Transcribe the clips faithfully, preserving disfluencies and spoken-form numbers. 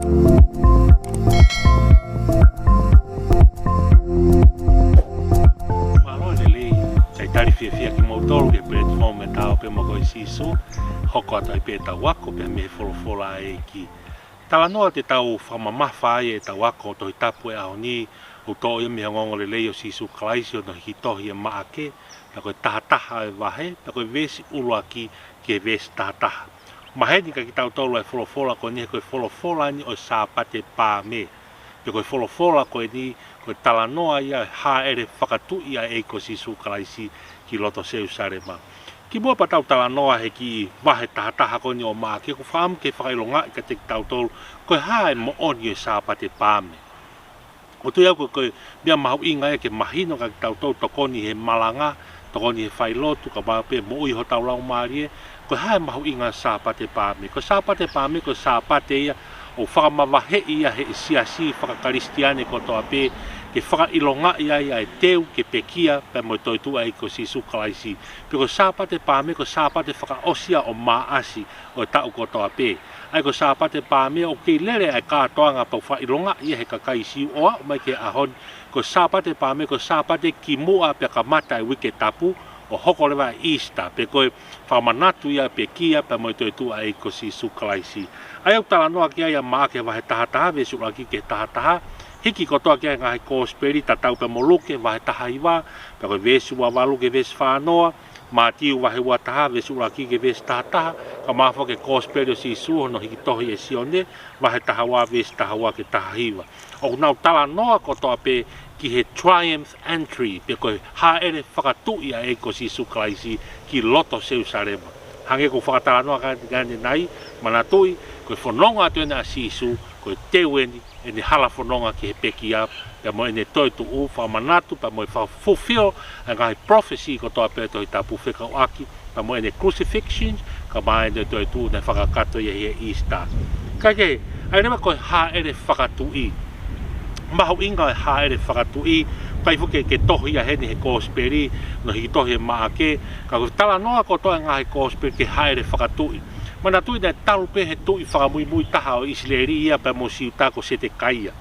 Mālō e lelei, talitali fiefia kimoutolu ki he platform ʻa e Tao Pē Mo Koe Sīsū, hoko atu ai pē ʻetau ako pē mei he folofola ʻa e ʻEiki. Talanoa te tau fakamamafa ai ʻetau ako Tohi Tapu he ʻaho ni, ʻoku toʻo ia mei he ongoongolelei ʻo Sīsū Kalaisi ʻi hono hiki tohi ʻe Maʻake, pea ko e taha taha ʻo e vahe, pea ko e veesi ʻuluaki ki he veesi taha taha. Maheni kiate kitautolu ʻa e folofola ko eni he ko e folofola eni ʻo e Sāpate Paame. Pea ko e folofola ko eni, ko e talanoa ia ʻo e hāʻele fakatuʻi ʻa e ʻEiki ko Sīsū Kalaisi ki loto Selusalema. Kimuʻa pea tau talanoa he kiʻi vahe taha taha ko eni ʻo Maʻake, ʻoku ou fakaʻamu ke fakaʻilongaʻi kiate kitautolu ko e hā e moʻoni ʻo e Sāpate Paame. ʻOku ou tui au ko e, ko e meʻa mahuʻinga ia ke mahino kiate kitautolu, tokoni he malanga, tokoni he failotu, kae ʻumaʻā pē moʻui hotau laumālie, ko e hā e mahuʻinga ʻo e Sāpate Paame. Ko e Sāpate Paame, ko e Sāpate ia ʻoku fakamavaheʻi ia ʻe he siasi faka-Kalisitiane kotoa pē, ke fakaʻilongaʻi ai ʻa e teu ke pekia pea mo e toetuʻu ʻa e ʻEiki ko Sīsū Kalaisi. Pea ko e Sāpate Paame, ko e Sāpate fakaʻosi ia ʻo Maʻasi ʻo e taʻu kotoa pē. ʻA ia ko e Sāpate Paame ʻoku kei lele ʻa e kātoanga pea ʻoku fakaʻilongaʻi ia ʻe he kakai Siu ʻo aʻu mai ki he ʻaho ni. Ko e Sāpate Paame, ko e Sāpate kimuʻa pea kamata e Uike Tapu, ʻo hoko leva e Easter, pe ko e fakamanatu ia ʻo e pekia pea mo e toetuʻu ʻa e ʻEiki ko Sīsū Kalaisi. ʻA ia ʻoku talanoa ki ai ʻa Maʻake vahe taha taha, veesi ʻuluaki ki he taha taha, hiki kotoa ki ai e ngaahi Kōsipeli, tatau pē mo Luke vahe taha hiva, pea ko e veesi ua valu ki he veesi fā noa, Mātiu vahe ua taha, veesi ʻuluaki ki he veesi taha taha, kae ʻumaʻā foki e Kōsipeli ʻo Sīsū hono hiki tohi ʻe Sione, vahe taha ua, veesi taha ua ki he taha hiva. ʻOku nau talanoa kotoa pē ki he triumph entry, pe ko e hāʻele fakatuʻi ʻa e ʻEiki ko Sīsū Kalaisi ki loto Selusalema. Hangē ko e fakatalanoa ka, ka ʻanenai, manatuʻi, ko e fononga atu eni ʻa Sīsū, ko e teu eni ʻene hala fononga ki he pekia, pea mo ʻene toetuʻu, fakamanatu, pea mo e faka-fulfill ʻa e ngaahi prophecy kotoa pē ʻa e Tohi Tapu fekauʻaki pea mo ʻene crucifixion, kae ʻumaʻā ʻene toetuʻu naʻe fakakakato ia ʻi he Easter. Kae kehe, ʻa ia leva ko e hāʻele fakatuʻi. Mahuʻinga ʻo e hāʻele fakatuʻi, ʻikai foki ke, ke tohi ia heni he Kōsipeli, hono hiki tohi ʻe Maʻake, ka ko e talanoa kotoa e ngaahi Kōsipeli ki he hāʻele fakatuʻi. Manatuʻi naʻe talu pē he tuʻi fakamuimui taha ʻo ʻIsileli ia pea mo Siuta ko Setekaia.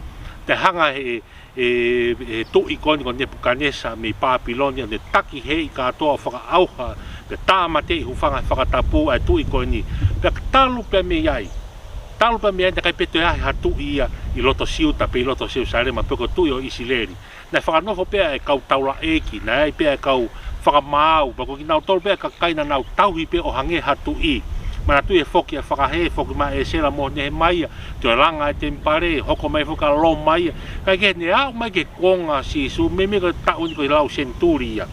Pea hanga ʻe he, ʻe, ʻe he tuʻi ko eni ko Nepukanesa mei Pāpilone, ʻo ne takihēʻi kātoa ʻo fakaʻauha, pea tāmateʻi hūfanga he fakatapu ʻa e tuʻi ko eni. Pea talu pē mei ai. Talu pē mei ai naʻe ʻikai pē toe ʻi ai ha tuʻi ia ʻi loto Siuta pe ʻi loto Selusalema pe ko e tuʻi ʻo ʻIsileli. Naʻe fakanofo pē ʻa e kau taulaʻeiki, naʻe ʻi ai pē ʻa e kau fakamaau, pea ko kinautolu pē ʻa e kakai naʻa nau tauhi pē ʻo hangē ha tuʻi. Manatuʻi e foki ʻa e fakahē, foki mai ʻa ʻĒsela mo Nehemaia, toe langa e temipale, hoko mai foki ʻa Loma ia. Kae kehe ne aʻu mai ki he kuonga ʻo Sīsū, meimei ko e taʻu eni ko e lau senituli ia.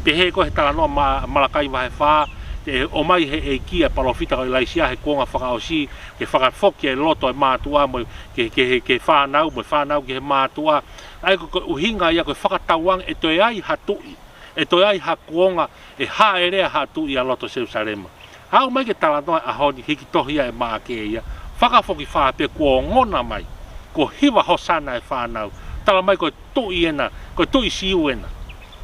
Pehē ko e he talanoa Ma-, Malakai vahe fā, ʻe ʻomai ʻe he ʻEiki ʻa e palōfita ko ʻIlaisiā he kuonga fakaʻosi, ke fakafoki e loto ʻo e mātuʻa mo e, ke, ke, ke fānau, mo e fānau ki he mātuʻa. ʻA ia ko e, ko e ʻuhinga ia ko e fakatauange ʻe toe ʻi ai ha tuʻi, ʻe toe ʻi ai ha kuonga, ʻe hāʻele ai ha tuʻi ʻa loto Selusalema. Aʻu mai ki he talanoa ʻo e ʻaho ni, hiki tohi ia ʻe Maʻake ia, fakafokifā pē kuo ongona mai, kuo hiva Hōsana e fānau, talamai ko e tuʻi ena, ko e tuʻi Siu ena,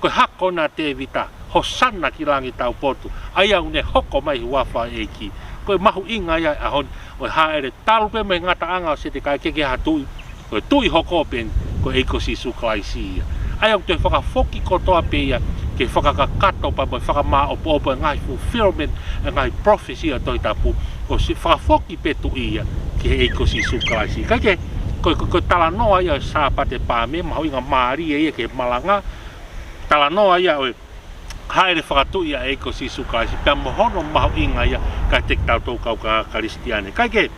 ko e hako ena ʻo Tēvita, Hōsana ki langi taupotu, ʻa ia ʻoku ne hoko mai he huafa ʻo e ʻEiki. Ko e mahuʻinga ia ʻo e ʻaho ni, ʻo e hāʻele, talu pē mei he ngataʻanga ʻo Setekaia ke ʻi ai ha tuʻi, ko e tuʻi hoko pē eni, ko e ʻEiki ko Sīsū Kalaisi ia. ʻA ia ʻoku toe fakafoki kotoa pē ia, ke fakakakato pea mo e fakamāʻopoʻopo e ngaahi fulfillment ʻa e ngaahi prophecy ʻa e Tohi Tapu, ko e si-, fakafoki pē tuʻi ia ki he ʻEiki ko Sīsū Kalaisi. Kae kehe, ko e, ko e, ko e talanoa ia ʻo e Sāpate Paame, mahuʻinga mālie ia ki he malanga, talanoa ia ʻo e hāʻele fakatuʻi ʻa e ʻEiki ko Sīsū Kalaisi, pea mo hono mahuʻinga ia kiate kitautolu kau Kalisitiane. Kae kehe,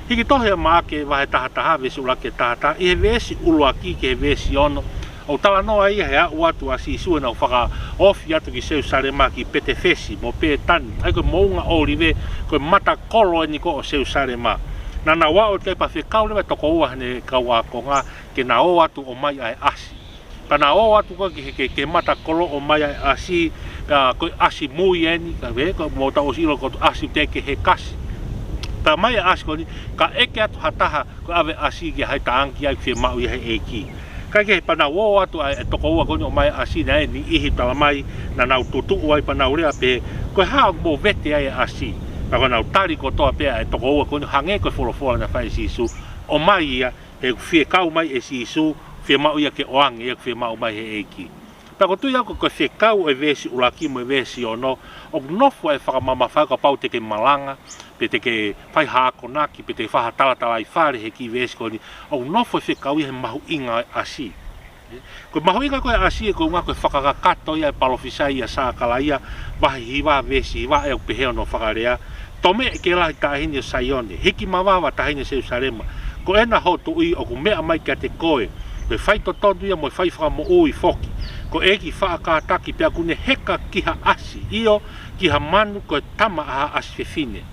hiki tohi ʻa Maʻake vahe taha taha, veesi ʻuluaki ki he taha taha, ʻi he veesi ʻuluaki ki he veesi ono, ʻoku talanoa ia he aʻu atu ʻa Sīsū ʻene fakaofi atu ki Selusalema, ki Petefesi mo Pētani, ʻa ia ko e Moʻunga ʻŌlive, ko e matakolo eni ko ē ʻo Selusalema. Naʻa nau aʻu ki ai pea fekau leva e toko ua heʻene kau ākonga ke na ō atu ʻo ʻomai ʻa e ʻasi. Pea na ō atu ko ē ki he, ki he, ki he matakolo ʻo ʻomai ʻa e ʻasi, pea ko e ʻasi mui eni, ka ve, ka mou tau ʻosi ʻilo ko e ʻasi ʻoku teʻeki ke hekasi. Pea ʻomai e ʻasi ko eni, ka ʻeke atu ha taha, ko e ʻave ʻasi ki fē, ʻa e taʻanga ki ai, fiemaʻu ia ʻe he ʻEiki. Kae kehe, pea na ō atu ʻa e toko ua ko eni ʻo ʻomai e ʻasi, naʻe ʻi ai e niʻihi talamai naʻa nau tutuʻu ai pea nau lea pē, ko e hā ʻoku mou vete ai e ʻasi? Pea ko ʻenau tali kotoa pē ʻa e toko ua ko eni, hangē ko e folofola naʻe fai ʻe Sīsū, ʻomai ia, he ʻoku fie kau mai ʻe Sīsū, fiemaʻu ia ke ʻoange ia ʻoku fiemaʻu mai he ʻEiki. Pea ʻoku ou tui au ko e fekau ʻo e veesi ʻuluaki mo e veesi ono, ʻoku nofo e fakamamafa kapau te ke malanga, pe te ke fai ha akonaki, pe te ke fai ha talatalaifale he kiʻi veesi ko eni, ʻoku nofo e fekau ia he mahuʻinga ʻo e ʻasi. Ko e mahuʻinga ko ē ʻo e ʻasi ʻe ko e ʻuhinga ko e fakakakato ia ʻa e palōfisai ʻa Sākalaia, vahe hiva veesi hiva ʻoku pehē hono fakalea: Tomeʻe, ke lahi, taʻahine ʻo Saione, hiki mavava, taʻahine Selūsalema, ko ʻena hoʻo Tuʻi ʻoku meʻa mai kiate koe, ko e faitotonu ia mo e faifakamoʻui foki, ko e ʻEiki faʻa kātaki, pea ʻoku ne heka ki ha ʻasi, ʻio, ki ha manu, ko e tama ʻa ha ʻasi fefine.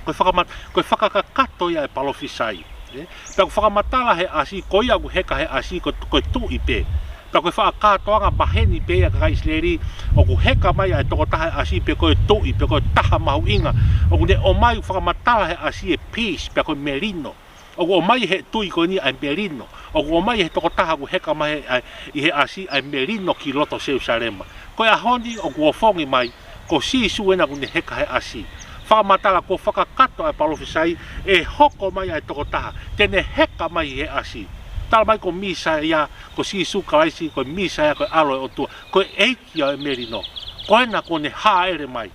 Ko e fakamat-, ko e fakakakato ia ʻa e palōfisai. ʻE? Pea ʻoku fakamatala he ʻasi, ko ia ʻoku heka he ʻasi, ko, ko e tuʻi pē. Pea ko e faʻa kātoanga maheni pē ia ʻa e kakai ʻIsileli, ʻoku heka mai ʻa e tokotaha he ʻasi pe ko e tuʻi, pe ko e taha mahuʻinga. ʻOku ne ʻomai, fakamatala he ʻasi e peace, pea ko e melino. ʻOku ʻomai he tuʻi ko eni ʻa e melino. ʻOku ʻomai he tokotaha ʻoku heka mai he, ʻa e, ʻi he ʻasi ʻa e melino ki loto Selūsalema. Ko e ʻaho ni ʻoku ofongi mai, ko Sīsū ʻena ʻoku ne heka he ʻasi. Fakamatala kuo fakakakato ʻa e palōfisai ʻe hoko mai ʻa e tokotaha te ne heka mai he ʻasi. Tala mai ko Mīsaia, ko Sīsū Kalaisi, ko e Mīsaia, ko e ʻAlo ʻo e ʻOtua, ko e ʻEiki ʻo e melino. Ko ʻena ʻoku ne hāʻele mai.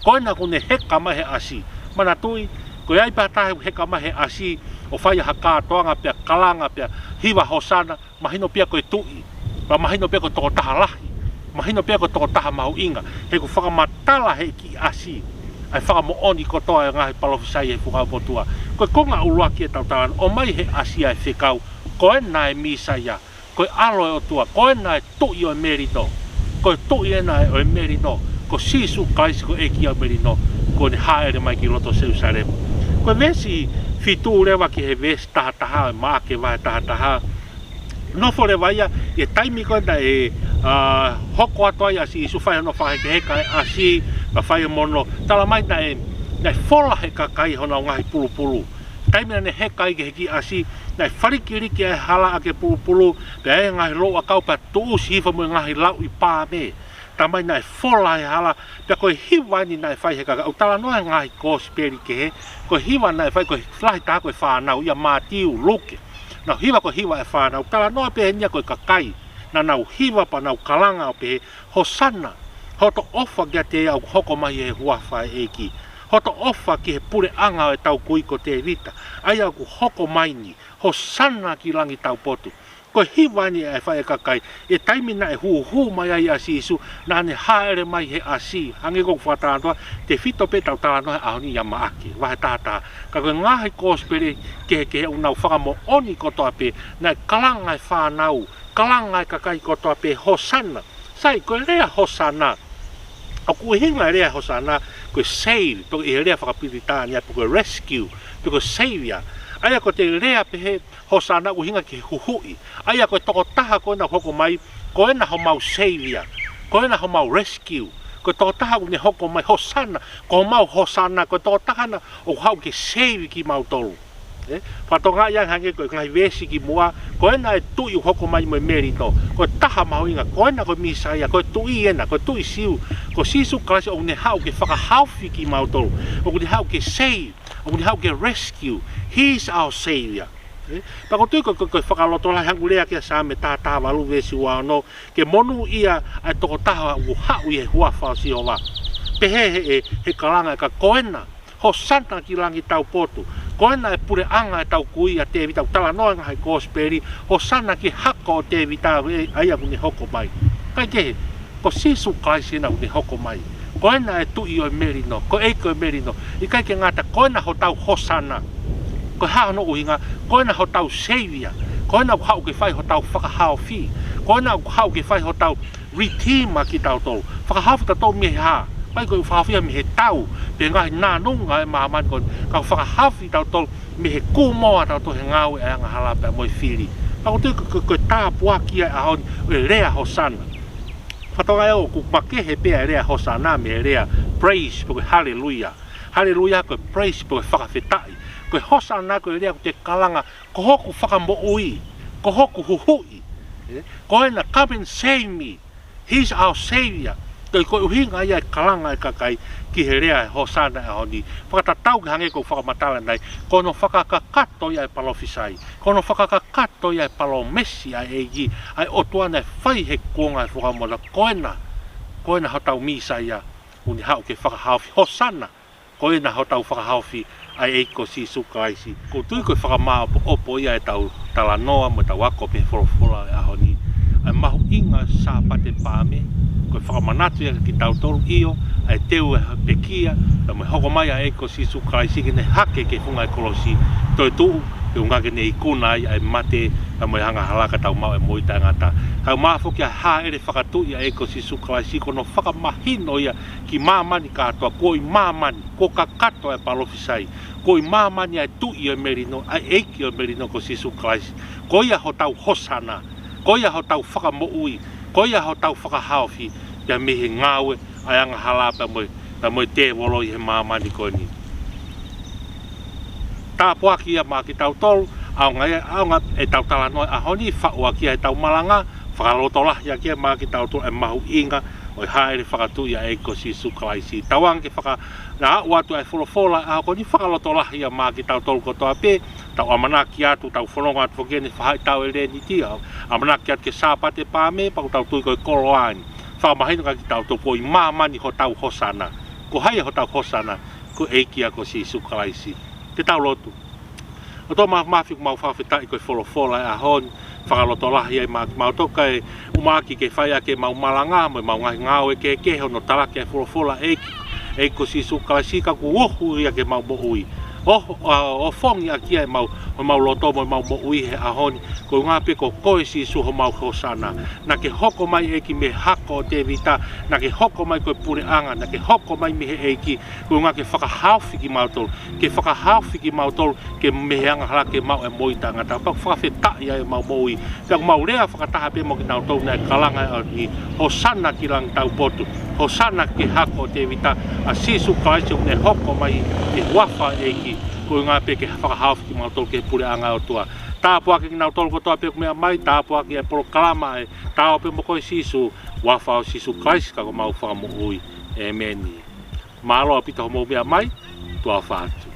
Ko ʻena ʻoku ne heka mai he ʻasi. Manatuʻi, ko e ʻai pē ha taha ʻoku heka mai he ʻasi ʻo fai ha kātoanga pea kalanga pea hiva Hōsana, mahino pē ia ko e tuʻi, pea mahino pē ia ko e tokotaha lahi, mahino pē ia ko e tokotaha mahuʻinga, he ʻoku fakamatala he kiʻi ʻasi ʻa e fakamoʻoni kotoa ʻa e ngaahi palōfisai he Fuakava Motuʻa. Ko e konga ʻuluaki ʻetau talanoa, ʻomai he ʻasi ʻa e fekau, ko ʻena ʻa e Mīsaia, ko e ʻAlo ʻo e ʻOtua, ko ʻena ʻa e Tuʻi ʻo e melino. Ko e Tuʻi ʻena ʻo e melino, ko Sīsū Kalaisi, ko e ʻEiki ʻo e melino, ʻoku ne hāʻele mai ki loto Selūsalema. Ko e veesi fitu leva ki he veesi taha taha ʻo e Maʻake vahe taha taha. Nofo leva ia ʻi he taimi ko ē naʻe, ʻa, hoko atu ai ʻa Sīsū, fai hono fakahekeheka e ʻasi, pea fai e mono. Tala mai naʻe, naʻe fola he kakai honau ngaahi pulupulu. Taimi naʻa ne heka ai ki he kiʻi ʻasi, naʻe falikiliki ʻa e hala ʻaki e pulupulu, pea ʻi ai e ngaahi louʻakau, pea tuʻusi hifo mo e ngaahi lauʻi paame. Tala mai naʻe fola he hala, pea ko e hiva eni naʻe fai he kakai. ʻOku talanoa he ngaahi kosipeli kehe, ko e hiva naʻe fai, ko e lahi taha ko e fānau, ʻia Mātiu, Luke. Nau hiva ko e hiva e fānau, talanoa pē heni ia ko e kakai. Naʻa nau hiva pea nau kalanga ʻo pehē, Hōsana, hoto ʻofa kiate ia ʻoku hoko mai he huafa e ʻEiki. Hoto ʻofa ki he puleʻanga ʻo ʻetau kui ko Tēvita, ʻa ia ʻoku hoko mai ni. Hōsana ki langi taupotu. Ko e hiva eni ʻa e fai e kakai, ʻi he taimi naʻe huhū mai ai ʻa Sīsū, naʻa ne hāʻele mai he ʻasi, hangē ko ʻeku fakatalanoa, tefito pē ʻetau talanoa he ʻaho ni ʻia Maʻake, vahe taha taha. Ka ko e ngaahi kosipeli kehekehe ʻoku nau fakamoʻoni kotoa pē, naʻe kalanga e fānau, kalanga e kakai kotoa pē, Hōsana. Sai, ko e lea Hōsana, ʻoku ʻuhinga e lea Hōsana ko e save, pe ko e lea fakapilitānia, pe ko e rescue, pe ko e savior. ʻA ia ko e lea pehē Hōsana ʻuhinga ki he huhuʻi. ʻA ia ko e tokotaha ko ena ʻoku hoko mai, ko ena homau savior, ko ena homau rescue. Ko e tokotaha ʻoku ne hoko mai, Hōsana, ko homau Hōsana, ko e tokotaha ena ʻoku haʻu ke save kimautolu. ʻE, fakatokangaʻi ange hangē ko e ngaahi veesi kimuʻa, ko ena e Tuʻi ʻoku hoko mai mo e melino, ko e taha mahuʻinga, ko ena ko e Mīsaia, ko e Tuʻi ena, ko e Tuʻi Siu, ko Sīsū Kalaisi ʻoku ne haʻu ke fakahaofi kimautolu, ʻoku ne haʻu ke save, ʻoku ne haʻu ke rescue. He's our savior. ʻE, pea ʻoku ou tui ko, ko, ko e fakalotolahi, hangē ko e lea ʻa Saame taha taha valu veesi ua ono, ke monūʻia ʻa e tokotaha ʻoku haʻu ʻi he huafa ʻo Sihova. Pehē he, he, he kalanga e kakai, ko ena, Hōsana ki langi taupotu. Ko ena e puleʻanga ʻetau kui ʻa Tēvita, ʻoku talanoa e ngaahi kosipeli, Hōsana ki he hako ʻo Tēvita, ʻe, ʻa ia ʻoku ne hoko mai. Kae kehe, ko Sīsū Kalaisi ena ʻoku ne hoko mai. Ko ena e Tuʻi ʻo e melino, ko e ʻEiki ʻo e melino. ʻIkai ke ngata, ko ena hotau Hōsana. Ko e hā hono ʻuhinga? Ko ena hotau savior. Ko ena ʻoku haʻu ke fai hotau fakahaofi. Ko ena ʻoku haʻu ke fai hotau redeem ʻa kitautolu. Fakahaofi kitautolu mei he hā? ʻIkai ko e fakahaofi ia mei he tau, pe ngaahi nānunga e māmani ko eni, ka ʻoku fakahaofi kitautolu mei he kūmoa ʻatautolu he ngāue ʻa e angahala pea mo e fili. Pea ʻoku ou tui ko, ko, ko e tāpuaki ia e ʻaho ni ʻo e lea Hōsana. Fakatokangaʻi ʻoku makehe pē ʻa e lea Hōsana mei he lea praise pe ko e haleluia. Haleluia ko e praise pe ko e fakafetaʻi. Ko e Hōsana ko e lea ʻoku te kalanga, ko hoku fakamoʻui, ko hoku huhuʻi. ʻE, ko ena, come and save me. He's our savior. Ko e, ko e ʻuhinga ia e kalanga e kakai ki he lea e Hosana e ʻaho ni. Fakatatau ki he hangē ko e fakamatala ʻanenai, ko hono fakakakato ia e palōfisai, ko hono fakakakato ia e palōmesi ʻa e ʻEiki, ʻa e ʻOtua naʻe fai he kuonga e fuakava motuʻa, ko ena, ko ena hotau Mīsaia, ʻoku ne haʻu ke fakahaofi. Hosana, ko ena hotau fakahaofi, ʻa e ʻEiki ko Sīsū Kalaisi. ʻOku ou tui ko e fakamāʻopoʻopo ia ʻetau talanoa mo ʻetau ako mei he folofola e ʻaho ni, ʻa e mahuʻinga Sāpate Paame. Ko e fakamanatu ia kia kitautolu, ʻio, ʻa e teu e pekia, pea mo e hoko mai ʻa e ʻEiki ko Sīsū Kalaisi ke ne hake ki he funga e kolosi, toetuʻu, ke ʻuhinga ke ne ikuna ai ʻa e mate, pea mo e angahala ka tau maʻu e moʻui taʻengata. Kae ʻumaʻā foki ʻa e hāʻele fakatuʻi ʻa e ʻEiki ko Sīsū Kalaisi, ko hono fakamahino ia ki māmani kātoa, kuo ʻi māmani, kuo kakato e palōfisai, kuo ʻi māmani ʻa e Tuʻi ʻo e Melino, ʻa e ʻEiki ʻo e Melino ko Sīsū Kalaisi. Ko ia hotau Hosana, ko ia hotau Fakamoʻui, ko ia hotau fakahaofi, pea mei he ngāue ʻa e angahala pea mo e, pea mo e tēvolo ʻi he māmani ko eni. Tāpuaki ia maʻa kitautolu, ʻaonga ia, ʻaonga ʻetau talanoa e ʻaho ni, faʻu ʻaki ia ʻetau malanga, fakalotolahi ʻaki ia maʻa kitautolu e mahuʻinga ʻo e hāʻele fakatuʻi ʻa e ʻEiki ko Sīsū Kalaisi. Tauange ke faka-, na aʻu atu ʻa e folofola e ʻaho ko eni, fakalotolahi ia maʻa kitautolu kotoa pē, tau ʻamanaki atu, tau fononga atu foki eni fahaʻi tau e Lēniti, ʻamanaki atu ki he Sāpate Paame, pea ʻoku tau tui ko e koloa eni. Fakamahino kia kitautolu kuo ʻi māmani hotau Hosana. Ko hai hotau Hosana? Ko e ʻEiki ia ko Sīsū Kalaisi. Ke tau lotu. ʻOtua Māfimafi, ʻoku mau fakafetaʻi ko e folofola e ʻaho ni, fakalotolahi ai maʻa kimautolu kae ʻumaʻā ke fai ʻaki ʻemau malanga mo ʻemau ngaahi ngāue kehekehe, hono talaki ʻa e folofola e ʻEiki, ʻEiki ko Sīsū Kalaisi, ka kuo ohu ia ki heʻemau moʻui. ʻO, ʻo, ʻofongi ʻaki ia ʻemau, ʻemau loto mo ʻemau moʻui he ʻaho ni, ko e ʻuhinga pē ko koe Sīsū homau Hosana. Naʻa ke hoko mai ʻEiki mei he hako ʻo Tēvita, naʻa ke hoko mai ko e puleʻanga, naʻa ke hoko mai mei he ʻEiki, ko e ʻuhinga ke fakahaofi kimautolu, ke fakahaofi kimautolu, ke mei he angahala ke maʻu e moʻui taʻengata. Pea ʻoku fakafetaʻi ai ʻemau moʻui. Pea ʻoku mau lea fakataha pē mo kinautolu naʻe kalanga e ʻaho ni, Hosana ki langi taupotu, Hosana ki he hako ʻo Tēvita, ʻa Sīsū Kalaisi ʻoku ne hoko mai ʻi he huafa e ʻEiki, ko e ʻuhinga pē ke fakahaofi kimautolu ki he puleʻanga ʻo e ʻOtua. Tāpuakiʻi kinautolu kotoa pē ʻoku meʻa mai, tāpuakiʻi e polokalama e Ta ō pē mo koe Sīsū, huafa ʻo Sīsū Kalaisi ka ko homau Fakamoʻui. ʻĒmeni. Mālō ʻaupito hoʻomou meʻa mai, tuʻa ʻofa atu.